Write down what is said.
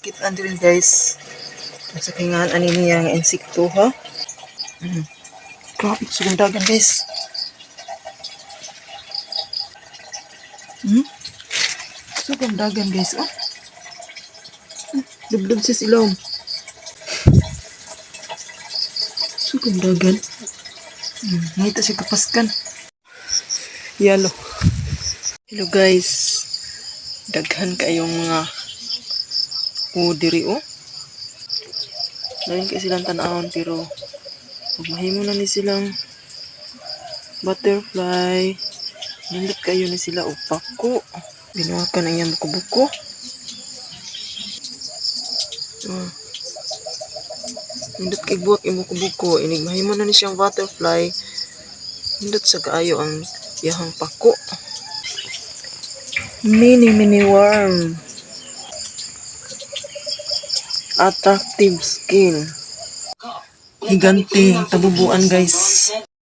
Kita diri, guys. Sa kingan ani niya nga insekto, ha. Grabe sa dagan, guys. Sobrang dagan, guys, oh. Lublub sa silong. Sobrang dagan. Ngita siya kapaskan. Yalo. Hello, guys. Daghan kayong mga diri, oh. Lain kay silang tan-awon, pero pag mahimo na ni silang butterfly, nindot kayo ni sila og pako. Binuhakan ang iyang buko-buko. Oh. Nindot kay buwak imong buko-buko. Inig mahimo na ni siyang butterfly. Nindot sa kaayo ang iyahang pako. Mini mini worm. Attractive skin. Higante ang tabubuan, guys.